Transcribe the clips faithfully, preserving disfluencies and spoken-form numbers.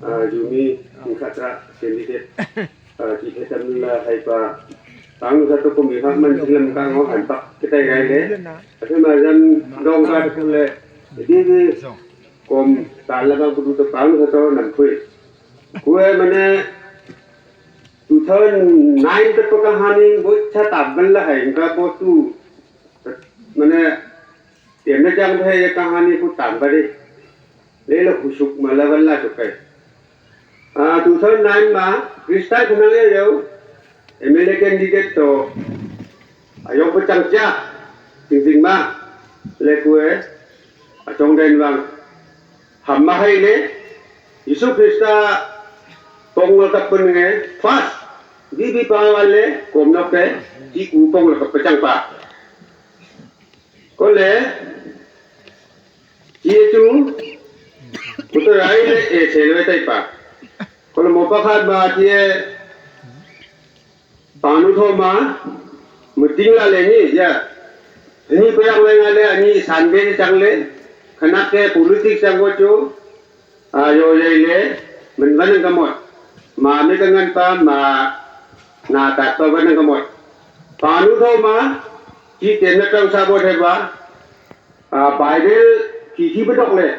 Ah, Jumi, Khatra, candidate, ah, ti hetam la hai pa. Tang sa to ko mi hak man sing lam ka ngo han pak kita gai le. Ase ma jan dong ka to le. Di di kom ta la ka kudu to tang sa to nan kui. Kue mane two thousand nine tak pa kahani bo cha tabal la hai ka bo tu. Mane, tiap na jang bhai ye kahani ku tam bari. Lele husuk ma laban la sukai. Ah, two thousand nine ma, Krista kunang ye yo, M L A candidate to, ayong pechang ja, ting ting ma, le kue, achong den wang. Ham ma hai le, Yesu Krista, pong la kapun nge, first, bibi pa wale, kom nok ke, iku pong la kapechang pa. Kole, tie tu, kutu rai le, e, se le tai pa. Kole mo pa khat ma tie, panu tho ma, meeting la le ni, ya. Ni ko yang le nga le, ni Sunday ni chang le, khanak ke politics chang ko chu, a, yo ye le, men ban ka mot. Ma mi ka ngan pa, ma, na ta pa ban ka mot. Panu tho ma, ki te na tang sa bo the ba, a, Bible ki ki bedok le.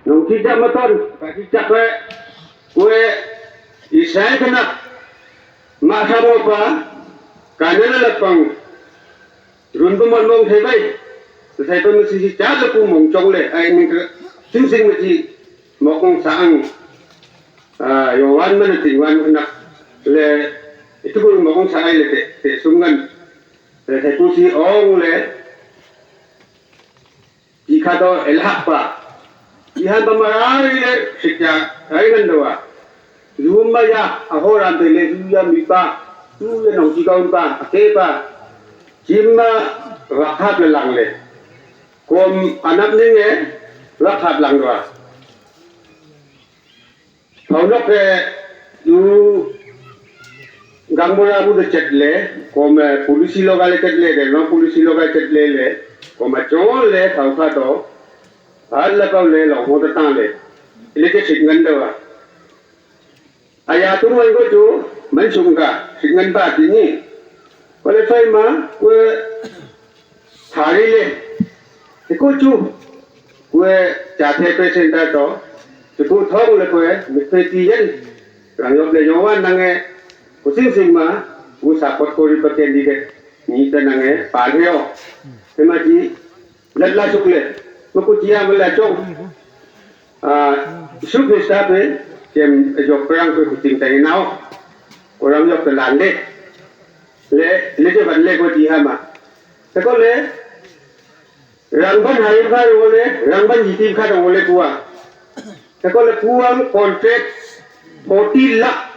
Nong ki jak maton, ka ki jak le, kue, Israel kena, ma sa bo pa, ka na la pang, run bu mon mong thei bai. Thei bai masi si cha le ku mong chong le. Ai ning ke sing sing masi mong sa ang. Ah, yo wan man ting wan nak le itu ku mong sa ai le te te sum ngan. Le thei ku si ong le. Ti kha to el hak pa. Ihan ba marai le sikya ai ngan do wa. Yuma ya, a ho ram te le, yu ya mi pa, yu ya nong chi kaun pa, a ke pa, chim ma, rak hap le lang le. Kom anap ning e, rak hap lang dua. Phau nok ke, yu gang mora bu de chet le, kom, eh, policy lo ga le chet le, de no policy lo ga chet le le, kom a chon le, phau kha to, al la pau le, lo ho ta le, le ke sik ngan dua. Aya tu man ko tu, man sung ka, sik ngan ba ti ni. Kole fai ma, kue hari le. Te ko tu, kue cha the pe sen ta to. Te ko thong le kue, mi pe ti yen. Rang yok le yo wan nang e, ko sing sing ma, ko support ko ri pa candidate. Ni ta nang e, pa le yo. Te ma ti, Lat la suk le. Mako tia mala chong. Ah, suk le sta pe, kem jok perang pe kuting tai nao. Orang jok telan le. Le, le je ban le ko ti hama. Te ko le, rang ban hai kha wo le, rang ban yiti kha wo le kua. Te ko le kuang contract forty lakh.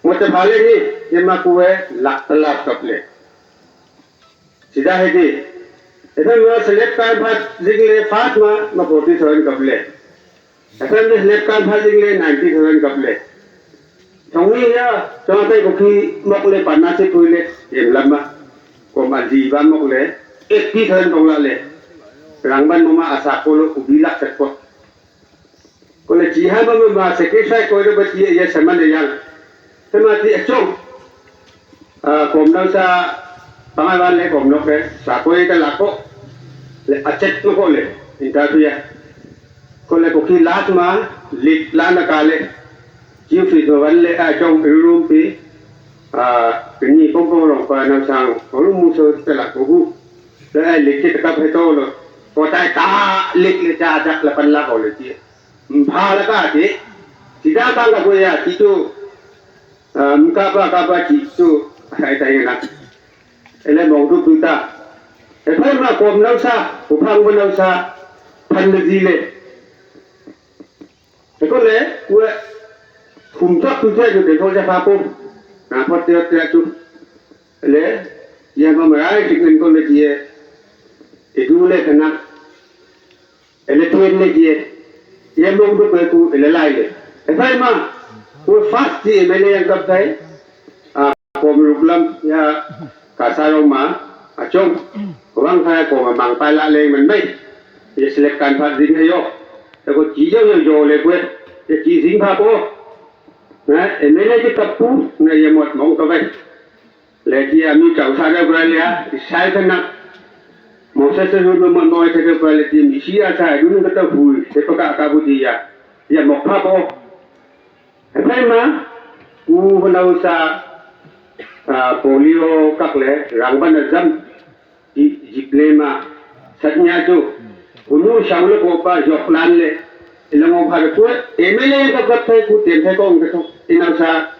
Mo te phale ni, ye ma kue lakh talap kap le. Sida hai di. Ita ma slab kan phat jing le phat ma, ma forty thousand kap le. Ita ma slab kan phat jing le ninety thousand kap le. Thong ni ya, thong tai ko ki mok le panna se pui le, yem lam ma. Ko ma di ba mok le, eighty thousand thong la le. Rang ban mo ma asa ko lo ubi lak se ko. Kole chi ha ma ma ma sacrifice koi do ba chi ya saman de yang. Te ma ti a chong. A, kom nang sa pangai wan le kom nok le sa koi ta la ko. Le a chet no ko le. Inta tu ya. Kole ko ki last ma lik la na ka le. Chi fi do wan le a chong room pi. A, kini kom kom rong pa nang sang. Ko lu mu so ta la ko hu. Le a lik ki ta ka phe to lo. Ko tai ta lik le cha jak la pan la ko le chi. Mpha la ka ti. Ti da bang ka boya ti tu. Ah, mka ba ka ba ti tu. Hai tai na. Ele mong du tu ta. E phai ma kom nau sa, ko phang bo nau sa. Phan de di le. E ko le, we. Kum tak tu te de ko ja pa ko. Na pot te te tu. Le, ya ma ma ai ti ngen ko le ti e. E du le kana. Ele tuen le gie. Ye mong du kue ku ele lai le. E fai ma. Ku fast ti M L A yang kap tai. A, kom ruk lam ya ka sa rong ma. A chong. Wang thai kom mang pai la le man mai. Ye slab kan phat ding he yo. Te ko ji jao jao jao le kue. Te ji sing pha po. Na, M L A ji kapu, na ye mot mong to bai. Le ji ami chau sa de bra le a, isai kana. Mong sa sa hu mot mong te ke bra le ji mi si a sa, yun ka ta hui, te pa ka ka bu ji ya. Ya mok pha po. He pai ma, ku ba nau sa, ah, polio kak le, rang ba na jam. Ji, ji ple ma, sat nya chu. Unu shang le ko pa, yok lan le. Ilang o phar ku, M L A ka kat thai ku, tem thai kong ka to. Inau sa,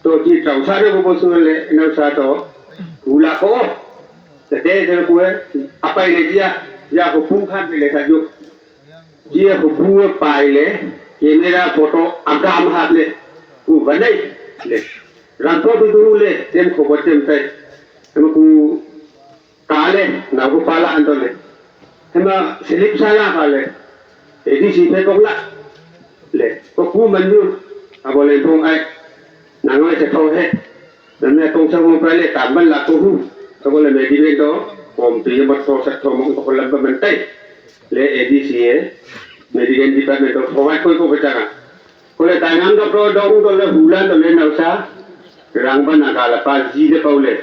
to ji chau sa de ko bo su le, inau sa to. Ku la ko. Te te te ku, apai le ji a, ya ko pung khan le sa ju. Ji a ko pung pai le, camera photo, agam hat le. Ku ba nei le. Ran po du du le, tem ko bo tem thai. Em ku, Kale, na ku pala ando le. Hema slip sala kale. A D C phe kong la. Le, ko ku man yu. Abo le pong ai. Nang ai che pong he. Nan ne pong sa mo pale tamban la ko hu. Ko le me di do. Kom tu ye mat ko sa to mong ko lam ba man tai. Le A D C e. Medical department do provide ko ko changa. Ko le tainam do pro dong do le hulan do le nau sa. Rang ba na ka la pa ji le pau le.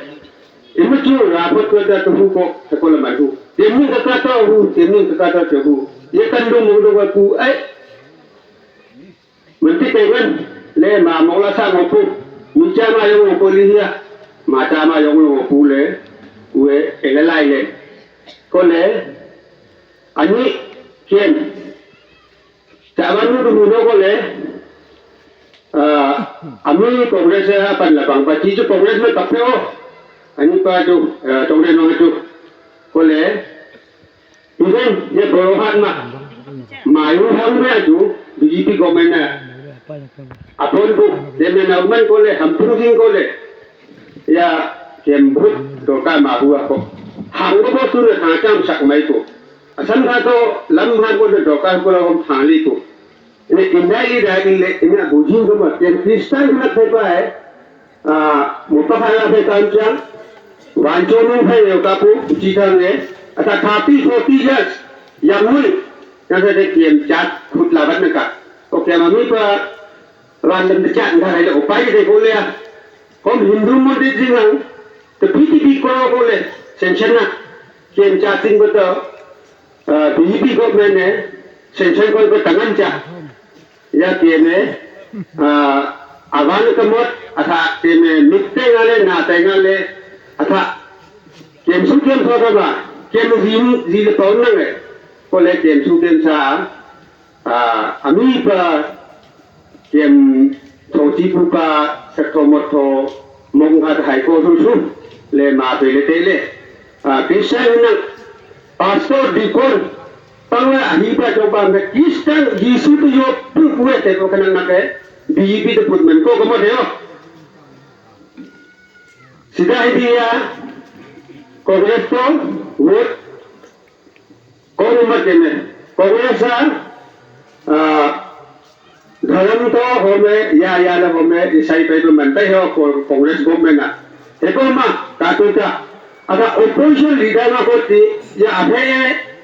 Imu chu ra phot ko da tu hu ko, he ko le man hu. Te mi ka ka to hu, te mi ka ka to che hu. Ye kan do mo do wa ku ai. Man ti te wen, le ma mo la sa mo pu. Mi cha ma yong mo ko li hia. Ma cha ma yong mo pu le. Ue, e le lai le. Ko le. Ani, kien. Chairman nu du nu ko le, ah, ami Congress a pan la bang pa ji ju Congress me kapeo. Ani pa ju, eh, Congress nong ju. Ko le, even ye boro hat ma. Ma yu hang me ju, B J P government na. Apon bu, de me na man ko le, ham pru ko le. Ya, kem but, doka ma hua ko. Hang ko bo tu ne, ha cham sak mai ko. Asan ka to lam han ko de doka ko la hom thali ko. Ine indai i dai le ine bujin ko ma ken Kristan na pe pa e. Ah, mo pa khala pe kam chang. Wan cho nung pe yo ka pu ji thang e. Ata thirty forty years. Yang mui. Yang sa de kiem chat khut la ban na ka. Ko kiem ami pa ran dem de chat nda hai le o pai de ko le a. Kom Hindu mo de jing lang. Te P T P ko ko le. Sanction na. Kiem chat sing ko to. Ah, B J P government ne sanction ko ko tangan cha. Ya kiem e, ah, awan ka mot, atha kiem e, mit te ngale, na te ngale, atha kiem su kiem so ka ba, kiem zi, zi le pau nang e, ko le kiem su kiem sa, ah, ami pa, Kiem thong ti pu pa sak thong mot thong mong ha hai ko su su le ma pe le te le. Ah, Christian na pastor deacon pang la hi pa chong pa me Christian Jisu tu yo pu pu e te ko kanang na ke B J P te put men ko ko mo de yo. Sida hi dia Congress to vote Kong ummat keme. Congress a, ah, dharam to home, ya, ya le home, Isai pe to mantai ho, ko-, Congress government a. He ko ma, ka tu ka. Aga opposition leader ma ko ti, ya aphe,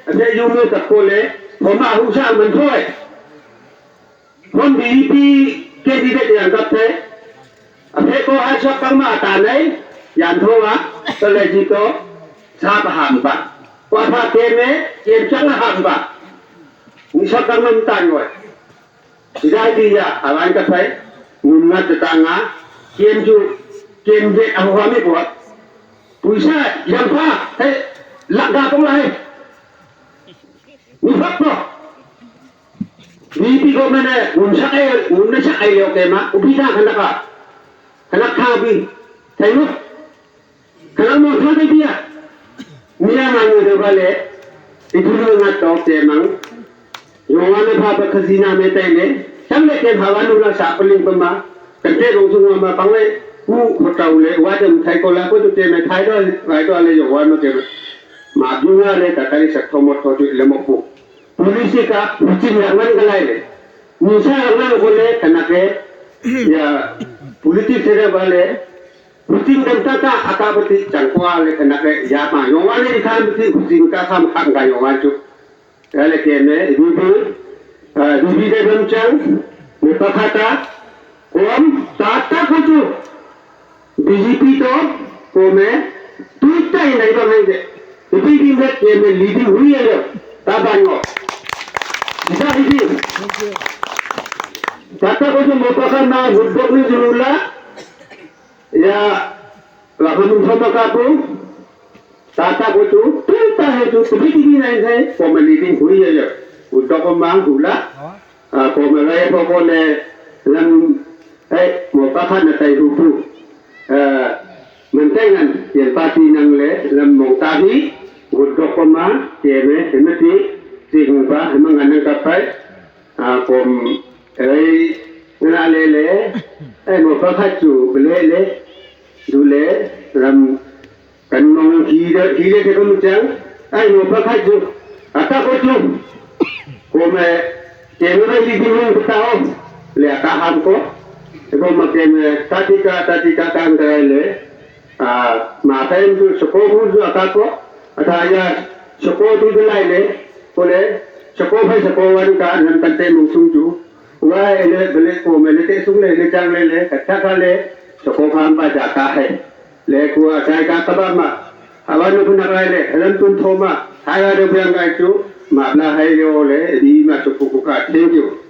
aphe yumu tak ko le, homa husa man thoi. Hon B J P candidate yang kap the. Aphe ko hai sok kang ma ta nei, yan tho wa, to le ji to, sa pa ham ba. Kwa pha ke me, yen chang ham ba. Ni sok kang ma tan wa. Sida di ya, awan ka phai, ngun ngat ta nga, kem ju, kem je, ahu hami ko. Puisa, yang pha, he, lak ga tong lai. Ni phak to. Ni pi ko mene, ngun sak ai, ngun na sak ai leo ke ma, u pi ta khanak a. Khanak kha pi, thai nu. Khanak mo kha pi pi a. Mia ma ngu de ba le, i tu lu ngat to te mang. Yong wan me pha pa khazina me tai le. Chang le ke pha wan nu la sa pa ling pa ma. Kan te rong sung ma pang le. Ku ko tau le, wa de thai ko la ko tu te me thai do, thai do le yong wan me ke. Ma du nga le ta kali sa thomo tho tu le mo ku. Policy ka, huching yang ngan kalai le. Nisa yang ngan ko le, kana ke, ya, politik sere ba le, huching dan tata, aka beti, chang kwa le, kana ke, ya pa, yong wan le, ikan beti, huching ka, kam, kam ka, yong wan chu. Ya le ke me, ibu bu, Ah, D B de bam chang, me pakhata, kom, tata kochu, B J P to, kome, tuita inai bam hende. Ipi di me keme leading hui ya, tabango. Isa hidi. Tata kochu mo pakhana, hudok ni julula, ya, lakhanu sama kapu, tata kochu, tuita hetu, tubi tibi nai nai, kome leading hui ya ya. Hudok ko mang hula, ah, kome raya pokone, lam, eh, mo pakhana tai hupu. Ah, mentengan, yen party nang le, lam mong tahi, hudok ko mang, keme, hemeti, ting ba, hemang anang kapai, ah, kom, eh, ngana lele, eh, mo pakhachu, belele, dule, lam, kan mong hile, hile ke kom chang, eh, mo pakhachu, ata kochu, kom, eh, keme ba hili di mong betao, le ata ham ko, kom keme, tatika, tatika kan le, ah, ma pen tu, soko hu ju ata ko, ata ya, soko tu belai le, kole, soko phai soko wan ka, nan kan te mong sung ju, Wa ele bele ko me le te sung le le chang le le ka cha ka le so ko kham ba ja ka hai. Le ko a sai ka ka ba ma. Awan nu na rai le lam tun tho ma. Hai ga de biang ga chu ma bla hai yo le di ma chu ku ku ka. Thank you.